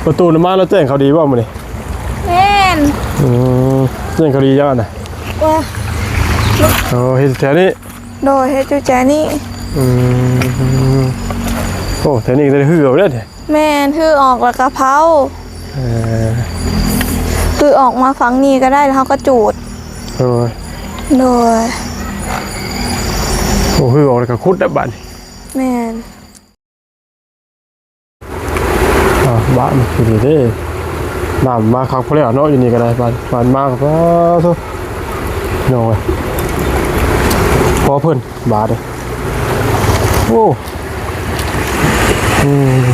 ປະຕູນຳມາແລ້ວແຈ້ງເຂົາດີບໍ່ມື້ນີ້? ແມ່ນ. ອືມ ແຈ້ງເຂົາດີຈັ່ງນັ້ນນະ? ວ່າ ໂອ້ ເຮັດແຖວນີ້? ໂດຍ ເຮັດຢູ່ແຈນີ້. ອືມ ໂອ້ ແຖວນີ້ກໍໄດ້ຮື້ອອກເດ້. ແມ່ນ ຮື້ອອກແລ້ວກໍເຜົາ. ເອີ ຮື້ອອກມາຝັ່ງນີ້ກໍໄດ້ ແລ້ວເຮົາກໍຈູດ. ໂດຍ ໂດຍ. ໂອ້ ຮື້ອອກແລ້ວກໍຂຸດແລ້ວບາດນີ້. ແມ່ນ. ອ່າ ບ້ານຄືດີເດ້ ນ້ຳມາຄັກພໍແລ້ວເນາະ ຢູ່ນີ້ກໍໄດ້ ບ້ານ ບ້ານມາກໍ ປາໂທ້ ນ້ອງເອີຍ ພໍເພິ່ນບາດເດ້. ໂອ້ ອືມ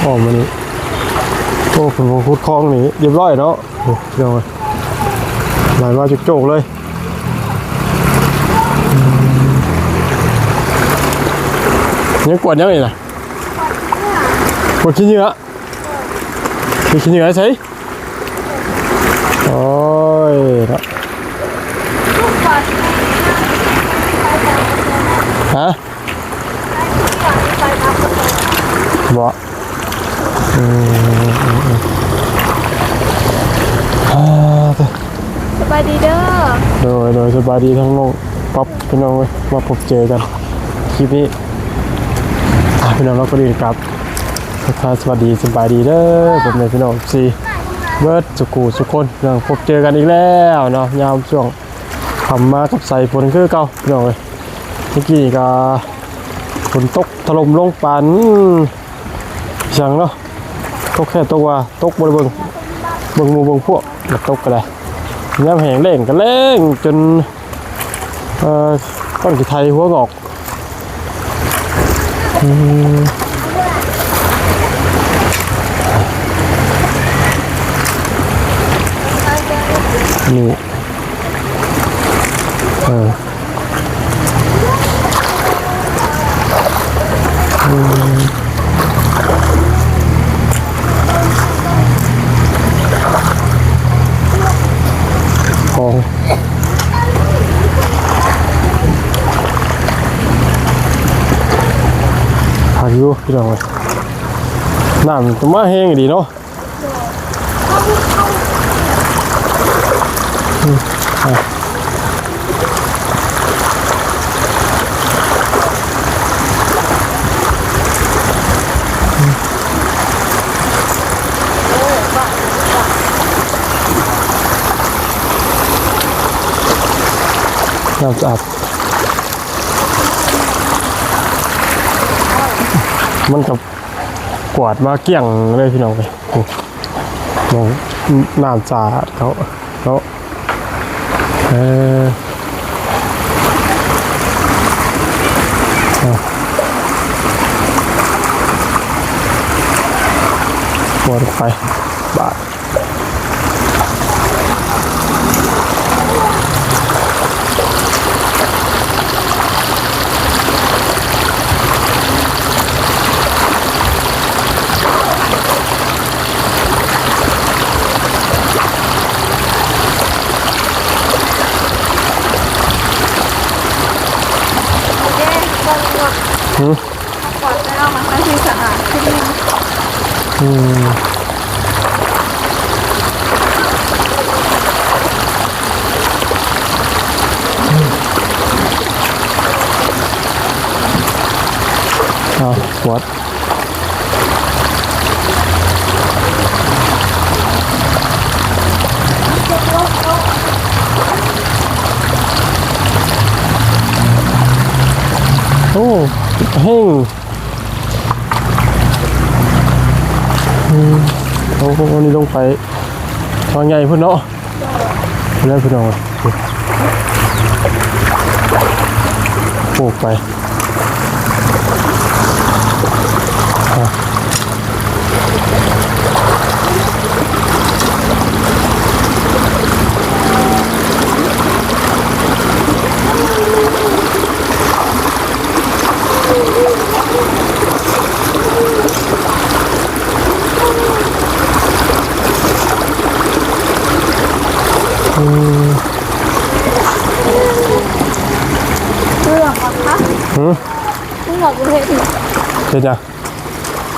ອ້ອມມານີ້ ໂອ້ ເພິ່ນບໍ່ຂຸດຄອງນີ້ ຮຽບຮ້ອຍເນາະ. ໂອ້ ພີ່ນ້ອງເອີຍ ໄຫຼມາໂຈກໆເລີຍ. ຍັງກວດຫຍັງອີກນະ? ກວດຂີ້ເຫຍື້ອ. ຂີ້ເຫຍື້ອໃສ? ໂອ້ຍເນາະ ຮະ? ບໍ່ ອືມ ອືມ ອືມ ອ່າ ເດີ ສະບາຍດີເດີ. ໂດຍ ໂດຍ ສະບາຍດີທັງນ້ອງປັອບ ພີ່ນ້ອງເອີຍ ມາພົບເຈີກັນຄລິບນີ້. ອ່າ ພີ່ນ້ອງເນາະ ກ່ອນອື່ນກັບທັກທາຍສະຫວັດດີ ສະບາຍດີເດີ ພໍ່ແມ່ພີ່ນ້ອງເອັຟຊີ ເບິດສູ່ຄູ່ສູ່ຄົນ ພີ່ນ້ອງ ພົບເຈີກັນອີກແລ້ວເນາະ ຍາມຊ່ວງຄ່ຳມາກັບສາຍຝົນຄືເກົ່າ ພີ່ນ້ອງເອີຍ. ເມື່ອກີ້ນີ້ກໍຝົນຕົກຖະຫຼົ່ມລົງປານ ອີຫຍັງເນາະ ຕົກແທ້ຕົກວ່າ ຕົກບໍ່ໄດ້ເບິ່ງ ເບິ່ງໝູ່ເບິ່ງພວກ ມັນຕົກກໍໄດ້ ຍາມແຫ້ງແລ້ງກໍແລ້ງຈົນ ເອີ ຕ້ອງຊິໄຖຫົວງອກ. ອືມ ນີ້ ເອີ ອືມ ຂອງ ຄັກຢູ່ ພີ່ນ້ອງເອີຍ ນ້ຳກໍມາແຮງດີເນາະ. ອືມ ອ່ະ ນ້ຳສະອາດ ມັນກໍ ກວາດມາກ້ຽງເລີຍພີ່ນ້ອງເອີຍ ໂອ້ ນ້ຳສາດເຂົາເນາະ ເອີ ເອົາ ກວາດໄປ ບາດ ຫື? ກວາດແລ້ວມັນກໍຊິສະອາດຂຶ້ນ. ອືມ ເອົາ ກວາດ. ໂອ້ ແຮງ ອືມ ເອົາ ເອົາ ເອົານີ້ລົງໄປທາງໃຫຍ່ພຸ້ນເນາະ. ແລ້ວພີ່ນ້ອງ ປູກໄປ ອ່ະ ອືມ ເຫຼືອມບັກຄັກ ຫື ມຶງບອກເຮັດ ເຮັດຫຍັງ?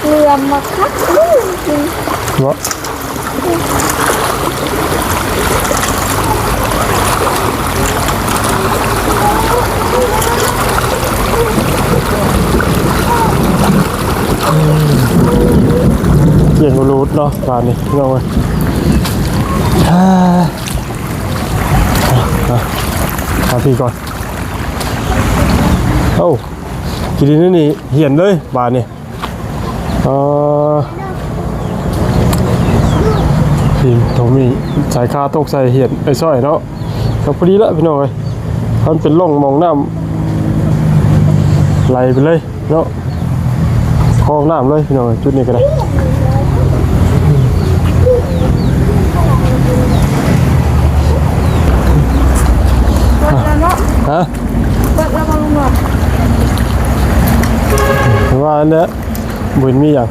ເຫຼືອມບັກຄັກ ອືມ ອືມ ເນາະ ອືມ ກຽງບໍ່ຫຼຸດເນາະ ບາດນີ້ ພີ່ນ້ອງເອີຍ ອ່າ ອ່າ ອ່າ ພີ່ກ່ອນ ໂອ້ ກິນດີນີ້ ນີ້ ຫຽນເລີຍ ບາດນີ້. ເອີ ທີມໂທມີ້ ສາຍຄາຕົກໃສ່ຫຽນໄອ້ຊ້ອຍເນາະ ກໍພໍດີລະພີ່ນ້ອງເອີຍ ມັນເປັນຮ່ອງໝ່ອງນ້ຳໄຫຼໄປເລີຍເນາະ ຄອງນ້ຳເລີຍພີ່ນ້ອງເອີຍ ຈຸດນີ້ກໍໄດ້ ເບິດແລ້ວເນາະ ຮະ ເບິດແລ້ວບໍ່ລຸງເນາະ ວ່າອັນເນີ້ຍ ບໍ່ເຫັນມີຫຍັງ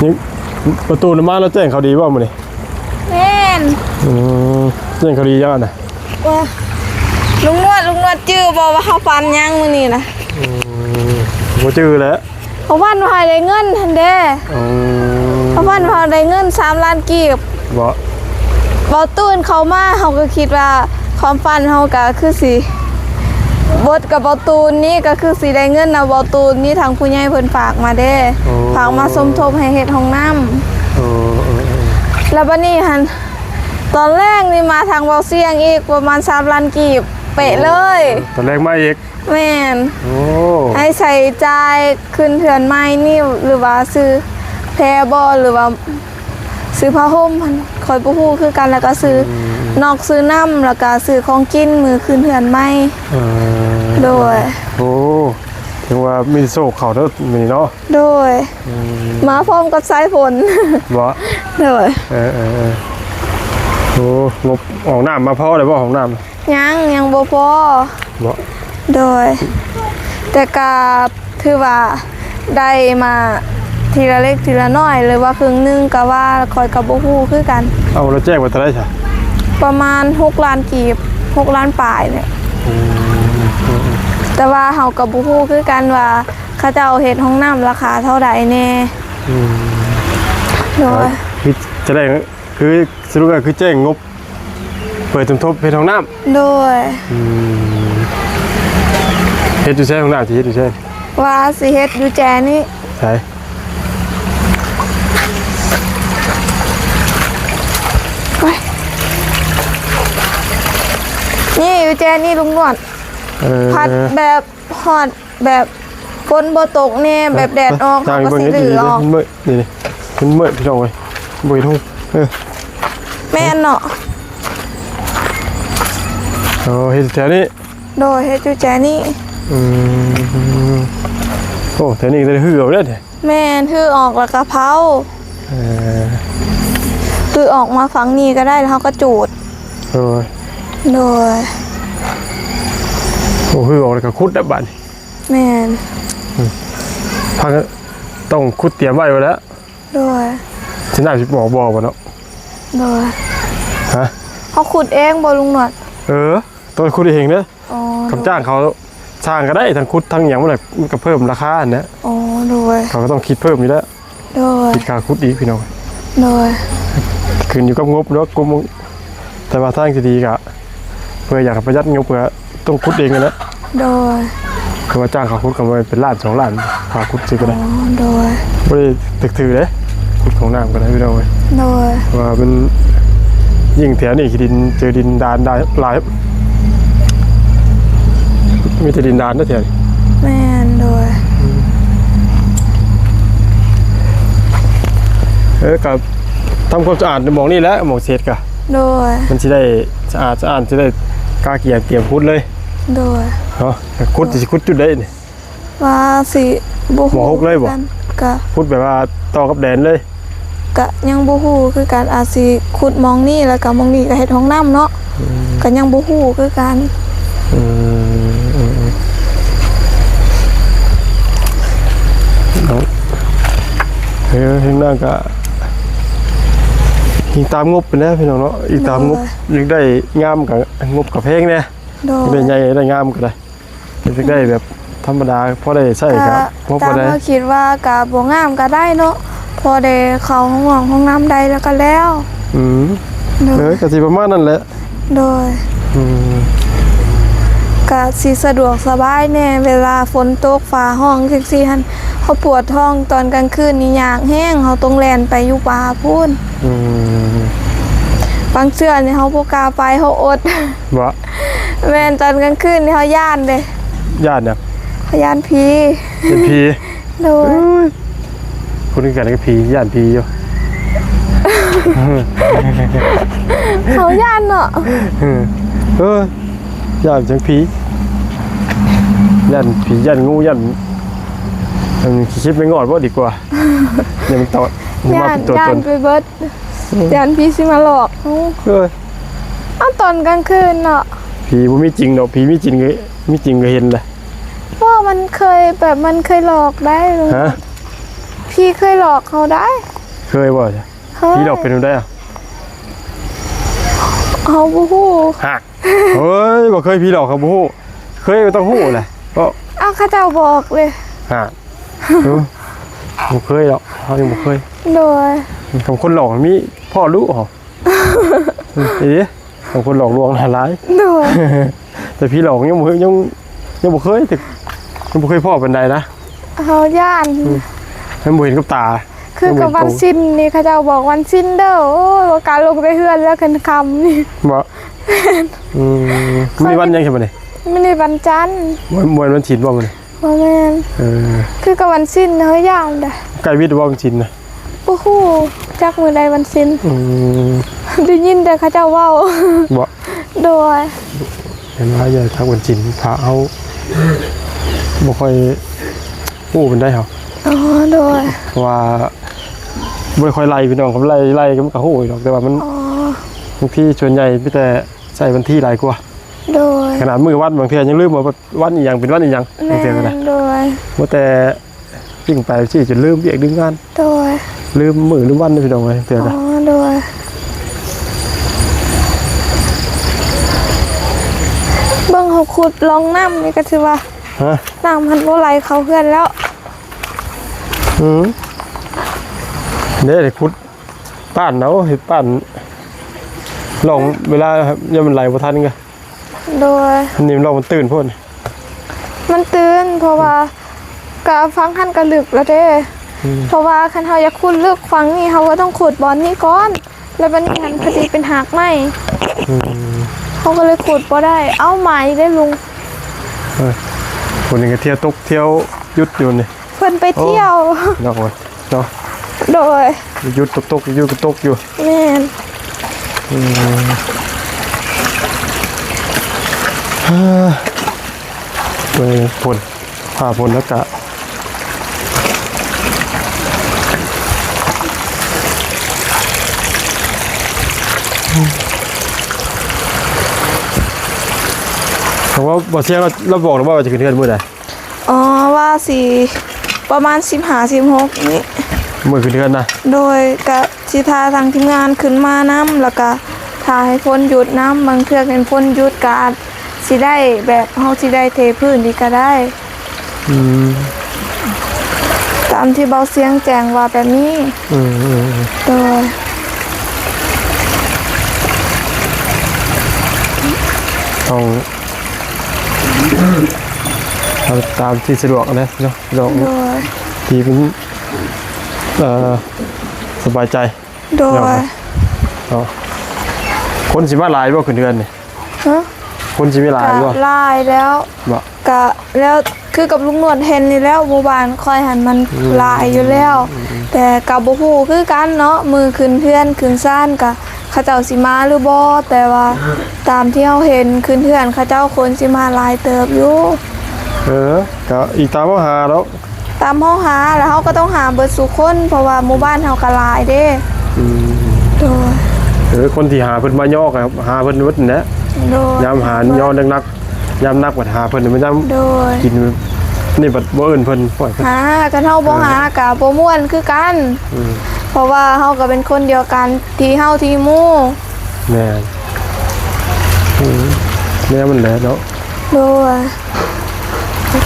ນີ້ປະຕູນະມາ ລາວແຈ້ງຂ່າວດີບໍ່ມື້ນີ້? ແມ່ນ ອືມ ແຈ້ງຂ່າວດີຫຍັງຫັ້ນນະ? ວ່າ ລຸງນວດ ລຸງນວດຈື່ບໍ່ວ່າເຮົາຝັນຫຍັງມື້ນີ້ນະ? ອືມ ບໍ່ຈື່ແຫຼະ ເຮົາຝັນວ່າເຮົາໄດ້ເງິນຫັ້ນເດ້ ອືມ ເຮົາຝັນວ່າເຮົາໄດ້ເງິນສາມລ້ານກີບ ບໍ່ ເວົ້າຕື່ນເຂົ້າມາ ເຮົາກໍຄິດວ່າ ຄວາມຝັນເຮົາກໍຄືຊິເບິດກັບເວົ້າຕູນນີ້ ກໍຄືຊິໄດ້ເງິນນຳເວົ້າຕູນນີ້ ທາງຜູ້ໃຫຍ່ເພິ່ນຝາກມາເດ້ ໂອ້ ຝາກມາສົມທົບໃຫ້ເຮັດຫ້ອງນ້ຳ ເອີ ເອີ ເອີ ແລ້ວບັດນີ້ຫັ້ນ ຕອນແລງນີ້ມາທາງເວົ້າສ່ຽງອີກປະມານສາມລ້ານກີບເປະເລີຍ ຕອນແລງມາອີກ ແມ່ນ ໂອ້ ໃຫ້ໃຊ້ຈ່າຍຂຶ້ນເຮືອນໃໝ່ນີ້ ຫຼືວ່າຊື້ແພບໍ່ ຫຼືວ່າ ຊື້ຜ້າຫົ່ມຫັ້ນ ຂ້ອຍບໍ່ຮູ້ຄືກັນ ແລ້ວກໍຊື້ ອືມ ນອກ ຊື້ນ້ຳ ແລ້ວກໍຊື້ຂອງກິນມື້ຂຶ້ນເຮືອນໃໝ່ ເອີ ໂດຍ ໂອ້ ຖືວ່າມີໂຊກເຂົ້າເດີມື້ນີ້ເນາະ ໂດຍ ອືມ ມາພ້ອມກັບສາຍຝົນ ບໍ່ ໂດຍ ເອີ ເອີ ເອີ ໂອ້ ງົບຫ້ອງນ້ຳມາພໍແລ້ວບໍ່ ຫ້ອງນ້ຳ? ຍັງ ຍັງບໍ່ພໍ ບໍ່ ໂດຍ ແຕ່ກະຖືວ່າໄດ້ມາທີລະເລັກທີລະນ້ອຍ ຫຼືວ່າເຄິ່ງໜຶ່ງກະວ່າ ຂ້ອຍກະບໍ່ຮູ້ຄືກັນ ເອົາ ລາວແຈ້ງວ່າເທົ່າໃດຊະ? ປະມານຫົກລ້ານກີບ ຫົກລ້ານປາຍນີ້ ອືມ ແຕ່ວ່າເຮົາກະບໍ່ຮູ້ຄືກັນວ່າ ເຂົາເຈົ້າເຮັດຫ້ອງນ້ຳລາຄາເທົ່າໃດແນ່ ອືມ ໂດຍ ເຮັດຈະໄດ້ ຄືສະຫຼຸບກໍຄືແຈ້ງງົບ ເປີດສົມທົບເຮັດຫ້ອງນ້ຳ ໂດຍ ອືມ ເຮັດຢູ່ໃສຫ້ອງນ້ຳ ຊິເຮັດຢູ່ໃສ? ວ່າຊິເຮັດຢູ່ແຈນີ້ ໃສ? ໂອ້ຍ ນີ້ຢູ່ແຈນີ້ລຸງນວດ ເອີ ພັດແບບ ຮອດແບບຝົນບໍ່ຕົກແນ່ ແບບແດດອອກ ເຮົາກໍຊິດື້ອອກ ມັນມືດ ນີ້ໆ ມັນມືດ ພີ່ນ້ອງເອີຍ ບໍ່ເຫັນຫຸ່ງ ເອີ ແມ່ນເນາະ ໂອ້ ເຮັດແຖວນີ້ ໂດຍ ເຮັດຢູ່ແຈນີ້ ອືມ ໂອ້ ແຖວນີ້ກໍໄດ້ຮືອອກເດ້ ແມ່ນ ຮື້ອອກແລ້ວກໍເຜົາ ເອີ ຮື້ອອກມາຝັ່ງນີ້ກໍໄດ້ ແລ້ວເຮົາກໍຈູດ ໂດຍ ໂດຍ ໂອ້ ຮື້ອອກແລ້ວກໍຂຸດແລ້ວບາດນີ້ ແມ່ນ ອືມ ພາກັນຕ້ອງຂຸດຕຽມໄວ້ພຸ້ນແຫຼະ ໂດຍ ຊິນ້ຳຊິອອກບໍ່ ບໍ່ເນາະ ໂດຍ ຮະ ເຮົາຂຸດເອງບໍ່ລຸງນວດ? ເອີ ຕ້ອງຂຸດເອງເດີ ອໍ ຄັນຈ້າງເຂົາຊ່າງກໍໄດ້ ທັງຂຸດທັງຫຍັງ ມັນກໍເພີ່ມລາຄາຫັ້ນແຫຼະ ອໍ ໂດຍ ເຂົາກໍຕ້ອງຄິດເພີ່ມຢູ່ແລ້ວ ໂດຍ ຄິດຄ່າຂຸດອີກພີ່ນ້ອງ ໂດຍ ຂຶ້ນຢູ່ກັບງົບເນາະ ງົບ ແຕ່ວ່າທາງທີ່ດີກໍ ເພື່ອຢາກປະຢັດງົບກໍຕ້ອງຂຸດເອງຫັ້ນແຫຼະ ໂດຍ ຄືວ່າຈ້າງເຂົາຂຸດກໍເປັນລ້ານສອງລ້ານ ຄ່າຂຸດຊື່ກໍໄດ້ ອໍ ໂດຍ ບໍ່ໄດ້ຖືກໆເດ້ ຂຸດຫ້ອງນ້ຳກໍໄດ້ພີ່ນ້ອງເອີຍ ໂດຍ ວ່າມັນ ຍິ່ງແຖວນີ້ຂີ້ດິນ ເຈີດິນດານໄດ້ຫຼາຍ ມີແຕ່ດິນດານເດີແຖວນີ້ ແມ່ນ ໂດຍ ເອີ ກໍທຳຄວາມສະອາດໝ່ອງນີ້ແຫຼະ ໝ່ອງເສດກະ ໂດຍ ມັນຊິໄດ້ສະອາດສະອ້ານ ຊິໄດ້ກະກຽມ ກຽມຂຸດເລີຍ ໂດຍ ເນາະ ຂຸດ ຊິຂຸດຈຸດໃດນີ້? ວ່າຊິບໍ່ຮູ້ ໝ່ອງຫົກເລີຍບໍ່? ຄືກັນ ກະ ຂຸດແບບວ່າຕໍ່ກັບແດນເລີຍ? ກະຍັງບໍ່ຮູ້ຄືກັນ ອາດຊິຂຸດໝ່ອງນີ້ ແລ້ວກະໝ່ອງນີ້ກະເຮັດຫ້ອງນ້ຳເນາະ ອືມ ກະຍັງບໍ່ຮູ້ຄືກັນ ອືມ ອືມ ອືມ ເນາະ ເອີ ເຮັດໜ້າກະ ອີງຕາມງົບໄປແລ້ວພີ່ນ້ອງເນາະ ອີງຕາມງົບ ໂດຍ ຢາກໄດ້ງາມກະງົບກະແພງແດ່ ໂດຍ ຢາກໄດ້ໃຫຍ່ໄດ້ງາມກະໄດ້ ຢາກໄດ້ແບບທຳມະດາ ພໍໄດ້ໃຊ້ກະ ກະ ພໍ ພໍໄດ້ ຕາມເຮົາຄິດວ່າກະບໍ່ງາມກະໄດ້ເນາະ ເພ ພໍໄດ້ເຂົ້າຫ້ອງນ້ຳຫ້ອງນ້ຳໄດ້ແລ້ວກໍແລ້ວ. ອືມ ໂດຍ ເອີ ກໍຊິປະມານນັ້ນແຫຼະ. ໂດຍ ອືມ ກະຊິສະດວກສະບາຍແດ່ ເວລາຝົນຕົກຟ້າຮ້ອງຈັ່ງຊີ້ຫັ້ນ ເຮົາປວດທ້ອງຕອນກາງຄືນນີ້ຍາກແຮງ ເຮົາຕ້ອງແລ່ນໄປຢູ່ປ່າພຸ້ນ. ອືມ ບາງເທື່ອນີ້ເຮົາບໍ່ກ້າໄປ ເຮົາອົດ. ບໍ່? ແມ່ນ ຕອນກາງຄືນນີ້ເຮົາຢ້ານເດ້. ຢ້ານຫຍັງ? ເຮົາຢ້ານຜີ. ເປັນຜີ? ໂດຍ ເອີຍ ຄົນຄືກັນກັບຜີ ຢ້ານຜີຢູ່. ເຮົາຢ້ານເນາະ. ເອີ ຢ້ານຈັ່ງຜີ ຢ້ານຜີ ຢ້ານງູ ຢ້ານ ອັນ ຂີ້ເຂັບແມງງອດບໍ່ ດີກວ່າ ຢ້ານມັນຕອດ ຢ້ານ ມາເປັນຕົວ ຢ້ານ ຕົນ ໄປເບິດ. ອືມ ຢ້ານຜີຊິມາຫຼອກເຮົາ. ເອີຍ ເອົາ ຕອນກາງຄືນເນາະ ຜີບໍ່ມີຈິງດອກ ຜີມີຈິງກໍ ມີຈິງກໍເຫັນແຫຼະ. ເພາະມັນເຄີຍ ແບບມັນເຄີຍຫຼອກໄດ້. ຮະ? ຜີເຄີຍຫຼອກເຮົາໄດ້. ເຄີຍບໍ່? ເຄີຍ. ຜີຫຼອກເປັນແນວໃດອະ? ເຮົາບໍ່ຮູ້. ຮະ? ເຮີ້ຍ ບໍ່ເຄີຍຜີຫຼອກເຮົາບໍ່ຮູ້ ເຄີຍກໍຕ້ອງຮູ້ແຫຼະ. ເພາະ ເອົາ ເຂົາເຈົ້າບອກເລີຍ. ຮະ? ເອີ ບໍ່ເຄີຍດອກ ເຮົາຍັງບໍ່ເຄີຍ. ໂດຍ ຄັນຄົນຫຼອກມີພໍ່ລູກເຮົາ. ເອີ ບາງຄົນຫຼອກລວງຫຼາຍ. ໂດຍ ແຕ່ຜີຫຼອກຍັງບໍ່ເຄີຍ ຍັງ ຍັງບໍ່ເຄີຍ ແຕ່ຍັງບໍ່ເຄີຍພໍ້ປານໃດນະ. ເຮົາຢ້ານ. ອືມ ຍັງບໍ່ເຫັນກັບຕາ. ຄືກັບວັນສິນນີ້ ເຂົາເຈົ້າບອກວັນສິນເດີ. ໂອ້ຍ ບໍ່ກ້າລົງແຕ່ເຮືອນແລ້ວ ຄັນຄ່ຳນີ້. ບໍ່? ແມ່ນ. ອືມ ມື້ນີ້ວັນຫຍັງຊະບັດນີ້? ມື້ນີ້ວັນຈັນ. ບໍ່ ບໍ່ວັນສິນບໍ່ມື້ນີ້? ບໍ່ແມ່ນ. ເອີ ຄືກັບວັນສິນເຮົາຢ້ານເດ້. ໃກ້ວິດບໍ່ວັນສິນນະ? ບໍ່ຮູ້ຈັກມື້ໃດວັນສິນ. ອືມ ໄດ້ຍິນແຕ່ເຂົາເຈົ້າເວົ້າ. ບໍ່? ໂດຍ ເຫັນວ່າຢ່າທັກວັນສິນ ພະເຮົາບໍ່ຄ່ອຍຮູ້ປານໃດເຮົາ. ອໍ ໂດຍ ເພາະວ່າບໍ່ໄດ້ຄ່ອຍໄລ່ພີ່ນ້ອງ ຄັນໄລ່ ໄລ່ກໍມັນກໍຮູ້ຢູ່ດອກ ແຕ່ວ່າມັນ ອໍ ບາງທີສ່ວນໃຫຍ່ມີແຕ່ໃຊ້ວັນທີຫຼາຍກວ່າ. ໂດຍ ຂະໜາດມື້ວັນບາງເທື່ອຍັງລືມວ່າວັນອີ່ຫຍັງເປັນວັນອີ່ຫຍັງ. ແມ່ນ ບາງເທື່ອກໍໄດ້. ໂດຍ ບໍ່ແຕ່ ວຽກໄປວຽກຊິຈົນລືມວຽກລືມງານ. ໂດຍ ລືມມື້ລືມວັນເດ້ພີ່ນ້ອງເອີຍ ເທື່ອກະ. ອໍ ໂດຍ ເບິ່ງເຮົາຂຸດລ່ອງນ້ຳນີ້ກໍຖືວ່າ ຮະ? ນ້ຳມັນບໍ່ໄຫຼເຂົ້າເຮືອນແລ້ວ. ອືມ ເດ້ ໄດ້ຂຸດປ້ານເອົາ ເຮັດປ້ານລ່ອງ ເວລາຍາມມັນໄຫຼບໍ່ທັນກະ. ໂດຍ ນີ້ມັນລ່ອງມັນຕື້ນໂພດ. ມັນຕື້ນ ເພາະວ່າກະຝັ່ງຫັ້ນກະເລິກແລ້ວເດ້. ອືມ ເພາະວ່າຄັນເຮົາຢາກຂຸດເລິກຝັ່ງນີ້ ເຮົາກໍຕ້ອງຂຸດບ່ອນນີ້ກ່ອນ ແລ້ວບັດນີ້ຫັ້ນພໍດີເປັນຮາກໄມ້. ອືມ ເຮົາກໍເລີຍຂຸດບໍ່ໄດ້. ເອົາ ໝາຍເດ້ລຸງ. ເອີ ຄົນນີ້ກໍທ່ຽວຕົກທ່ຽວຢຸດຢູ່ນີ້. ເພິ່ນໄປທ່ຽວ ໂອ້ ເນາະ ເນາະ. ໂດຍ ຢຸດຕົກໆ ຢຸດຕົກຢູ່. ແມ່ນ. ອືມ ເອີ ເບິ່ງຝົນ ຟ້າຝົນອາກາດ. ເພາະວ່າບໍ່ຊຽງລາວ ລາວບອກແລ້ວວ່າຈະຂຶ້ນເຮືອນມື້ໃດ? ອໍ ວ່າຊິປະມານສິບຫ້າ ສິບຫົກນີ້ ມື້ຂຶ້ນເຮືອນນະ. ໂດຍ ກະຊິຖ້າທາງທີມງານຂຶ້ນມານຳ ແລ້ວກະຖ້າໃຫ້ຝົນຢຸດນຳ. ບາງເທື່ອຄັນຝົນຢຸດກະອາດຊິໄດ້ ແບບເຮົາຊິໄດ້ເທພື້ນອີກກະໄດ້. ອືມ ຕາມທີ່ເບົາຊຽງແຈ້ງວ່າແບບນີ້. ອືມ ໂດຍ ຕ້ອງ ເອົາຕາມທີ່ສະດວກນະເນາະ ໂດຍ ທີ່ເປັນ ເອີ ສະບາຍໃຈ. ໂດຍ ເນາະ ຄົນຊິມາຫຼາຍບໍ່ຂຶ້ນເຮືອນນີ້? ຮະ? ຄົນຊິມີຫຼາຍບໍ່? ກະຫຼາຍແລ້ວ. ບໍ່? ກະແລ້ວ ຄືກັບລຸງນວດເຫັນນີ້ແຫຼະ ໝູ່ບ້ານຂ້ອຍຫັ້ນມັນ ອືມ ຫຼາຍຢູ່ແລ້ວ. ອືມ ແຕ່ກະບໍ່ຮູ້ຄືກັນເນາະ ມື້ຂຶ້ນເຮືອນຂຶ້ນຊານກະ ເຂົາເຈົ້າຊິມາຫຼືບໍ່ ແຕ່ວ່າຕາມທີ່ເຮົາເຫັນຂຶ້ນເຮືອນເຂົາເຈົ້າຄົນຊິມາຫຼາຍເຕີບຢູ່. ເອີ ກະອີງຕາມເຮົາຫາເນາະ ຕາມເຮົາຫາ ແລ້ວເຮົາກໍຕ້ອງຫາເບິດສູ່ຄົນ ເພາະວ່າໝູ່ບ້ານເຮົາກໍຫຼາຍເດ້. ອືມ ໂດຍ ເອີ ຄົນທີ່ຫາເພິ່ນມາຍໍກໍຫາເພິ່ນເບິດຫັ້ນແຫຼະ. ໂດຍ ຍາມຫາຍໍໜັກໆ ຍາມໜັກບັດຫາເພິ່ນມາຍາມ ໂດຍ ກິນນີ້ບັດບໍ່ເອີ້ນເພິ່ນ ຫາ ຄັນເຮົາບໍ່ຫາກໍບໍ່ມ່ວນຄືກັນ. ອືມ ເພາະວ່າເຮົາກໍເປັນຄົນດຽວກັນ ທີ່ເຮົາທີ່ໝູ່. ແມ່ນ. ອືມ ແນວມັນແຫຼະເນາະ. ໂດຍ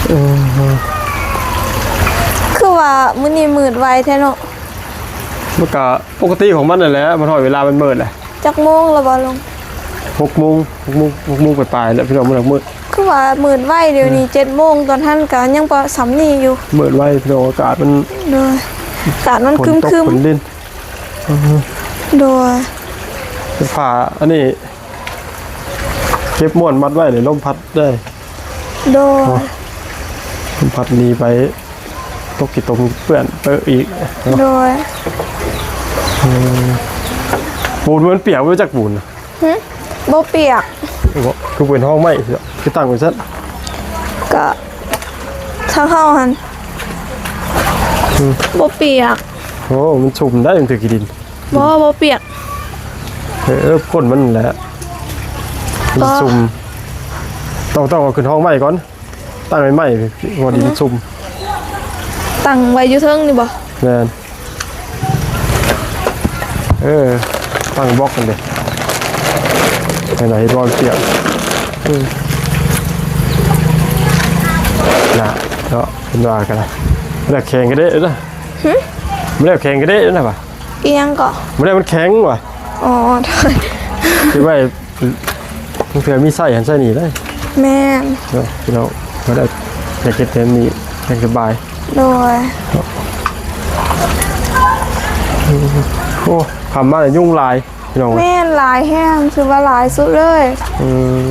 ເອີ ຄືວ່າມື້ນີ້ມືດໄວແທ້ເນາະ. ມັນກະປົກກະຕິຂອງມັນນັ້ນແຫຼະ ມັນຮອດເວລາມັນມືດແຫຼະ. ຈັກໂມງແລ້ວບໍ່ລຸງ? ຫົກໂມງ ຫົກໂມງ ຫົກໂມງປາຍໆແລ້ວພີ່ນ້ອງ ມັນມືດ. ຄືວ່າມືດໄວ ດຽວນີ້ ອືມ ເຈັດໂມງ ຕອນຫັ້ນກະຍັງປະສ່ຳນີ້ຢູ່. ມືດໄວພີ່ນ້ອງ ອາກາດມັນ ໂດຍ ອາກາດມັນຄຶມໆ ຝົນຕົກຝົນລິນ. ໂດຍ ຜ້າອັນນີ້ ເກັບມ້ວນມັດໄວ້ເລີຍ ລົມພັດໄດ້. ໂດຍ ລົມພັດໜີໄປ ຕົກຂີ້ຕົມເປື້ອນເປິະອີກເນາະ. ໂດຍ ອືມ ປູນມັນປຽກບໍ່ ຈັກປູນນະ? ຫຶ ບໍ່ປຽກ. ບໍ່ ຄືເປັນຫ້ອງໄມ້ ຄືຕັ້ງໄວ້ຊັ້ນ? ກະທາງເຮົາຫັ້ນ ອືມ ບໍ່ປຽກ. ໂອ້ ມັນຊຸ່ມໄດ໋ ມັນຖືກຂີ້ດິນ. ບໍ່ ບໍ່ປຽກ. ເອີ ກົ້ນມັນແຫຼະ ມັນຊຸ່ມ. ຕ້ອງ ຕ້ອງເອົາຂຶ້ນຫ້ອງໄມ້ກ່ອນ ຕັ້ງໃໝ່ໆ ພໍດີ ອືຮຶ ມັນຊຸ່ມ. ຕັ້ງໄວ້ຢູ່ເທິງນີ້ບໍ່? ແມ່ນ ເອີ ຕັ້ງບລັອກຫັ້ນເດ ໃຫ້ໜ້ອຍ ເຮັດບໍ່ມັນປຽກ. ອືມ ນະ ເນາະ ເພິ່ນວ່າກັນນະ ແລ້ວແຂງກະເດະນະ. ຫຶ ແລ້ວແຂງກະເດະນະວ່າ ອີ່ຫຍັງເກາະ? ບໍ່ໄດ້ ມັນແຂງວ່າ. ອໍ ເກັບໄວ້ ເພື່ອມີໃຊ້ຫັ້ນໃຊ້ນີ້ໄດ້. ແມ່ນ ເນາະ ພີ່ນ້ອງ ບໍ່ໄດ້ ຢາກເຮັດແບບນີ້ ຢາກສະບາຍ. ໂດຍ ໂອ້ ຄ່ຳມາແລ້ວຍຸງຫຼາຍ ພີ່ນ້ອງເອີຍ. ແມ່ນ ຫຼາຍແຮງ ຖືວ່າຫຼາຍສຸດເລີຍ. ອືມ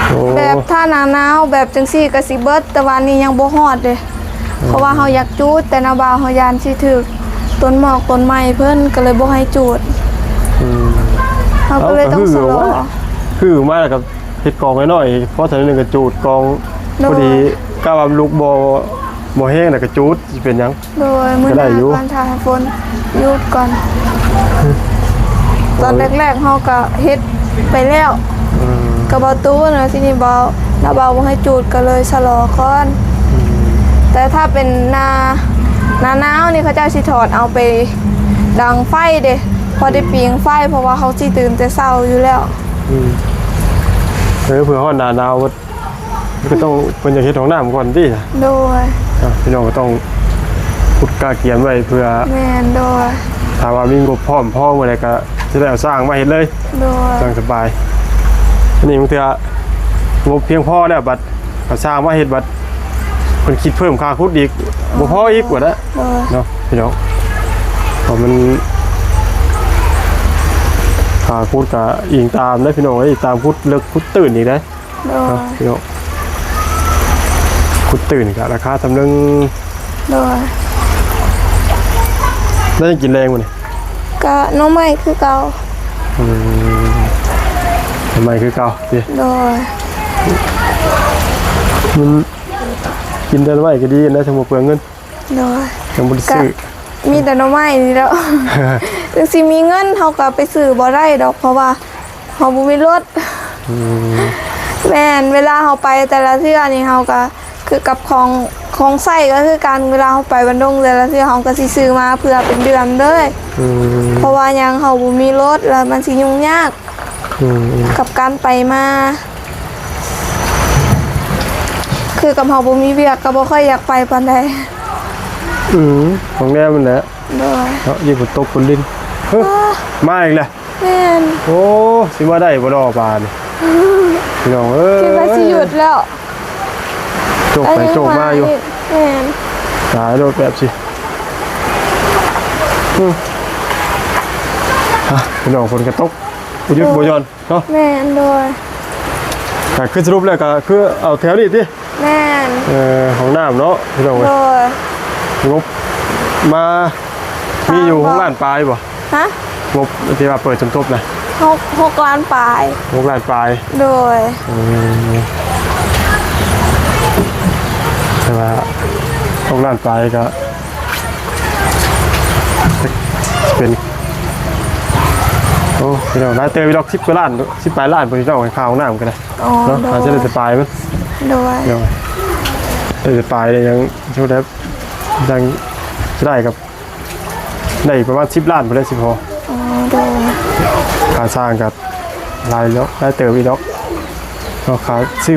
ໂອ້ ແບບຖ້າໜ້າໜາວແບບຈັ່ງຊີ້ກະຊິເບິດ ແຕ່ວ່ານີ້ຍັງບໍ່ຮອດເດ. ອືມ ເພາະວ່າເຮົາຢາກຈູດ ແຕ່ນ້າບ່າວເຮົາຢ້ານຊິຖືກຕົ້ນໝອກຕົ້ນໄມ້ເພິ່ນ ກະເລີຍບໍ່ໃຫ້ຈູດ. ອືມ ເຮົາກະເລີຍຕ້ອງຊະລໍ. ເອົາ ກະຮືອອກມາ ຄືມາແລ້ວກະເຮັດກອງນ້ອຍໆ ພໍເທົ່າໜຶ່ງກະຈູດກອງ. ໂດຍ ພໍດີ ກະວ່າລູກບໍ່ ບໍ່ແຮງແລ້ວກະຈູດ ຊິເປັນຫຍັງ? ໂດຍ ມື້ໜ້າກ່ອນ ຖ້າໃຫ້ຝົນຢຸດກ່ອນ. ຕອນແລກໆເຮົາກະເຮັດໄປແລ້ວ ອືມ ກະບໍ່ຕູ້ນະ ທີນີ້ບໍ່ ນ້າບ່າວບໍ່ໃຫ້ຈູດ ກະເລີຍຊະລໍກ່ອນ. ອືມ ແຕ່ຖ້າເປັນໜ້າ ໜ້າໜາວນີ້ ເຂົາເຈົ້າຊິຖອດເອົາໄປດັງໄຟເດ ພໍໄດ້ ອືມ ປີ້ງໄຟ ເພາະວ່າເຮົາຊິຕື່ນແຕ່ເຊົ້າຢູ່ແລ້ວ. ອືມ ເອີ ເພື່ອຮອດໜ້າໜາວ ກໍຕ້ອງ ເພິ່ນຢາກເຮັດຫ້ອງນ້ຳກ່ອນຕິ. ໂດຍ ອ່ະ ພີ່ນ້ອງກໍຕ້ອງຂຸດກະກຽມໄວ້ເພື່ອ ແມ່ນ ໂດຍ ຖ້າວ່າມີງົບພ້ອມພໍເມື່ອໃດກໍຊິໄດ້ເອົາຊ່າງມາເຮັດເລີຍ. ໂດຍ ຊ່າງສະບາຍ. ອັນນີ້ບາງເທື່ອງົບພຽງພໍແລ້ວ ບັດເອົາຊ່າງມາເຮັດ ບັດເພິ່ນຄິດເພີ່ມຄ່າຂຸດອີກ ບໍ່ພໍອີກວ່ານະ. ໂດຍ ເນາະ ພີ່ນ້ອງ ເພາະມັນ ຄ່າຂຸດກໍອີງຕາມເດ້ ພີ່ນ້ອງເອີຍ ຕາມຂຸດເລິກຂຸດຕື້ນອີກເດ້. ໂດຍ ເນາະ ພີ່ນ້ອງ ຂຸດຕື້ນກະລາຄາສ່ຳໜຶ່ງ. ໂດຍ ໄດ້ຫຍັງກິນແລງມື້ນີ້? ກະໜໍ່ໄມ້ຄືເກົ່າ. ອືມ ໜໍ່ໄມ້ຄືເກົ່າຕິ? ໂດຍ ມັນກິນແຕ່ໜໍ່ໄມ້ກໍດີນະ ຈັ່ງບໍ່ເປືອງເງິນ. ໂດຍ ຍັງບໍ່ໄດ້ຊື້ ກະມີແຕ່ໜໍ່ໄມ້ນີ້ແຫຼ້ວ. ຈັ່ງຊິມີເງິນເຮົາກໍໄປຊື້ບໍ່ໄດ້ດອກ ເພາະວ່າເຮົາບໍ່ມີລົດ. ອືມ ແມ່ນ ເວລາເຮົາໄປແຕ່ລະເທື່ອນີ້ ເຮົາກໍຄືກັບຂອງ ຂອງໃຊ້ກໍຄືກັນ ເວລາເຮົາໄປບ້ານດົງແຕ່ລະເທື່ອ ເຮົາກໍຊິຊື້ມາເພື່ອເປັນເດືອນເລີຍ. ອືມ ເພາະວ່າຫຍັງ ເຮົາບໍ່ມີລົດ ແລ້ວມັນຊິຫຍຸ້ງຍາກ. ອືມ ກັບການໄປມາ ຄືກັບເຮົາບໍ່ມີວຽກກໍບໍ່ຄ່ອຍຢາກໄປປານໃດ. ອືມ ຂອງແນວມັນແຫຼະ. ໂດຍ ເນາະ ຢູ່ຝົນຕົກຝົນລິນ. ເອີ ມາອີກແລ້ວ. ແມ່ນ ໂອ້ ຊິມາໄດ້ບໍ່ນໍປານີ້ ພີ່ນ້ອງເອີຍ. ຄິດວ່າຊິຢຸດແລ້ວ ໂຈກໄປໂຈກມາຢູ່. ແມ່ນ ຕາຍໂລດແບບຊິ. ອືມ ອ່ະ ພີ່ນ້ອງ ຝົນກະຕົກ ບໍ່ຢຸດບໍ່ຢ່ອນ. ເນາະ ແມ່ນ ໂດຍ ກໍຄືສະຫຼຸບແລ້ວກໍຄືເອົາແຖວນີ້ຕິ? ແມ່ນ ເອີ ຫ້ອງນ້ຳເນາະ ພີ່ນ້ອງເອີຍ. ໂດຍ ງົບມາ ມີຢູ່ ສາມ ຫົກລ້ານປາຍບໍ່? ຮະ ງົບທີ່ວ່າເປີດສົມທົບນະ? ຫົກ ຫົກລ້ານປາຍ. ຫົກລ້ານປາຍ ໂດຍ. ອືມ ແຕ່ວ່າຫົກລ້ານປາຍກໍ ເປັນ ໂອ້ ພີ່ນ້ອງ ຫຼາຍເຕີບຢູ່ດອກ ສິບກວ່າລ້ານ ສິບປາຍລ້ານ ພີ່ນ້ອງ ຄ່າຫ້ອງນ້ຳກໍໄດ້. ອໍ ເນາະ ໂດຍ ອາດຈະໄດ້ສະບາຍມັນ. ໂດຍ ໂດຍ ໄດ້ສະບາຍ ໄດ້ຫຍັງ ເທົ່າໃດ ຍັງຈະໄດ້ກັບ ໄດ້ປະມານສິບລ້ານພຸ້ນແຫຼະ ຊິພໍ. ອໍ ໂດຍ ຄ່າສ້າງກໍຫຼາຍແລ້ວ ຫຼາຍເຕີບອີກດອກເນາະ. ຄ່າຊື້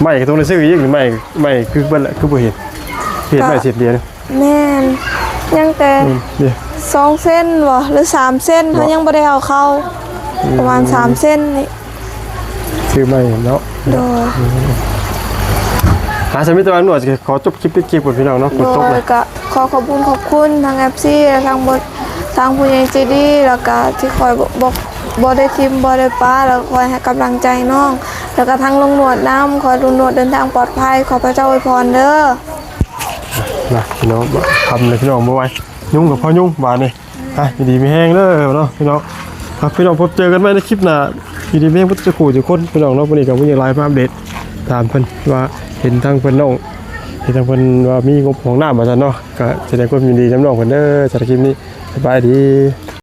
ໄມ້ກໍຕ້ອງໄດ້ຊື້ອີກ ໄມ້ ໄມ້ຄືເບິດແຫຼະ ຄືບໍ່ເຫັນ ເຫັນໄມ້ເສັ້ນດຽວ. ແມ່ນ ຍັງແຕ່ ອືມ ເດ້ ສອງເຊັນບໍ ຫຼື ສາມເຊັນ ເນາະ ເຮົາຍັງບໍ່ໄດ້ເອົາເຂົ້າ ອືມ ປະມານສາມເຊັນນີ້ ຊື້ໃໝ່ເນາະ ໂດຍ ອືມ ອ່າ ຊັ້ນມີແຕ່ວ່າໜວດ ຂໍຈົບຄລິບ ປິດຄລິບກ່ອນ ພີ່ນ້ອງເນາະ ໂດຍ ຝົນຕົກແລ້ວ ກໍຂໍຂອບຄຸນຂອບຄຸນທາງ ເອັຟ ຊີ ແລະ ທາງ ທາງຜູ້ໃຫຍ່ໃຈດີ ແລ້ວກໍທີ່ຄອຍບໍ່ ບໍ່ ບໍ່ໄດ້ຖິ້ມບໍ່ໄດ້ປະ ແລ້ວຄອຍໃຫ້ກຳລັງໃຈນ້ອງ ແລ້ວກໍທາງລຸງໜວດນຳ ຂໍໃຫ້ລຸງໜວດເດີນທາງປອດໄພ ຂໍພະເຈົ້າອວຍພອນເດີ. ນະ ພີ່ນ້ອງ ຄ່ຳແລ້ວພີ່ນ້ອງ ບໍ່ໄຫວ ຍຸງກັບພໍ່ຍຸງບາດນີ້ ອ່ະ ຢູ່ດີມີແຮງເດີເນາະ ພີ່ນ້ອງ ອ່ະ ພີ່ນ້ອງ ພົບເຈີກັນໃໝ່ໃນຄລິບໜ້າ ຢູ່ດີມີແຮງເບິດສູ່ຜູ້ສູ່ຄົນ ພີ່ນ້ອງເນາະ ມື້ນີ້ກໍບໍ່ມີຫຍັງຫຼາຍ ມາອັບເດດຖາມເພິ່ນວ່າ ເຫັນທາງເພິ່ນນ້ອງ ເຫັນທາງເພິ່ນວ່າມີງົບຫ້ອງນ້ຳວ່າຊັ້ນເນາະ ກໍສະແດງຄວາມຍິນດີນຳນ້ອງເພິ່ນເດີ ສຳລັບຄລິບນີ້ ສະບາຍດີ.